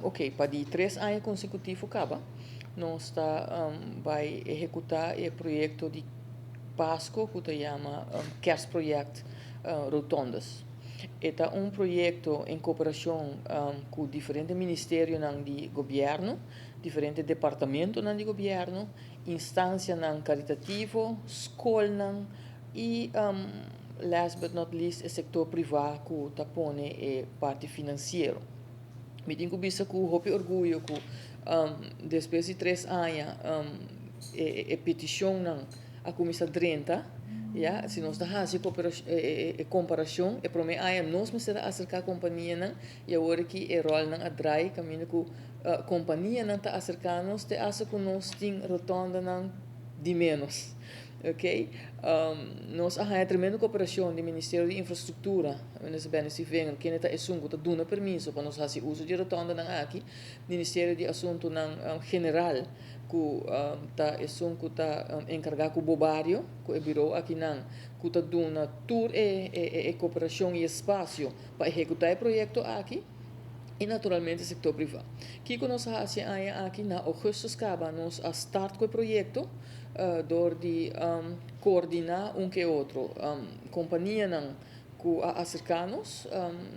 Ok, pa di 3 aña consecutivo caba, nos ta bay ehecuta e proyecto di Pasco cu ta yama Kerstproject Rotondes. E ta un proyecto den cooperacion cu diferente ministerio di gobierno, diferente departamento di gobierno, instancia caritativo, scol y last but not least, e sector priva cu ta pone e parti financiero. Mi tin cu bisa cu hopi orguyo cu despues di 3 aña e peticion nan a cuminsa drenta, ja, si nos ta haci e comparacion, e prome aña nos mester a acerca compania nan y awor cu e rol nan a draai caminda cu compania nan ta acerca nos, te hasta cu nos tin rotonde nan di menos. Ok? Nos a haya tremendo cooperacion di Ministerio di Infrastructura, Minister Benny Sevinger, cu ta esun cu ta duna permiso pa nos haci uso di rotonde nan aki, Ministerio di Asunto nan General, cu ta esun cu ta encarga cu BoBario, cu e bureau aki nan, cu ta duna tur e cooperacion y espacio pa ehecuta e proyecto aki, y naturalmente sector priva. Kico nos a haci aki? Na augustus caba nos a start cu e proyecto door di coordina un cu otro. Compania nan cu a acerca nos,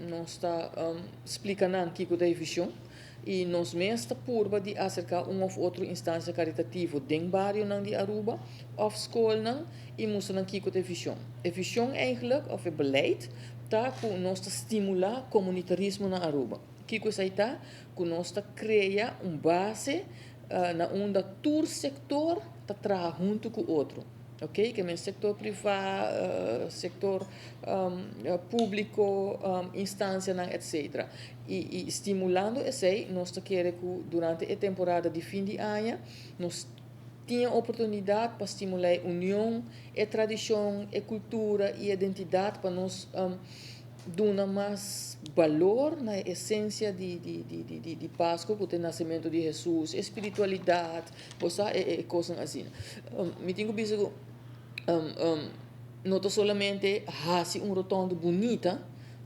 nos ta splica nan kico ta e vision y nos mes ta purba di acerca un of otro instancia caritativo den bario nan di Aruba of scol nan y mustra nan kico ta e vision. E vision eigenlijk, of e beleid, ta cu nos ta stimula comunitarismo na Aruba. Kico esey ta? Cu nos ta crea un base na unda tur sector ta traha hunto cu otro. Ok? Cu ta sector priva, sector publico, instancia, etc. Y stimulando esey, nos kier cu durante e temporada di fin di aña, nos tin oportunidad pa stimula union, e tradicion, e cultura y identidad pa nos duna mas balor na esencia di Pasco, cu ta nacemento di Jesus, espiritualidad, osea, e cos asina. Mi tin cu bisa no ta solamente haci un rotonde bunita,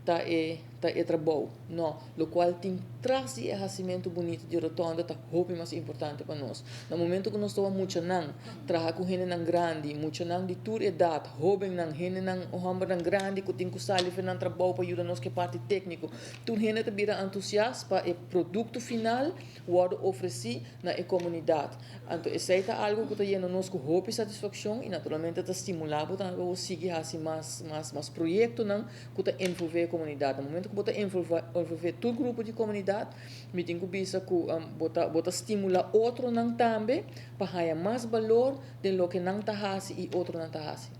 ta e trabou. No, locual tin tras di hacimento bunita di rotonde ta hopi mas importante pa nos. Na momento cu nos ta mucha nan, traha cu hende nan grandi, mucha nan di tur edad, hoben nan, hende nan, homber nan grandi, cu tin cu sali for nan trabou pa yuda nos cu parti tecnico. Tur hende ta bira entusiasta pa e producto final wordo ofreci na e comunidad. Anto, esey ta algo cu ta yena nos cu hopi satisfaccion y naturalmente ta stimula tambe pa sigui haci mas proyecto nan cu ta envolve e comunidad. Na momento cu bo ta envolve tur grupo di comunidad, mi tin cu bisa cu bo ta stimula otro nan tambe pa haya mas balor di loke nan ta hasi y otro nan ta hasi.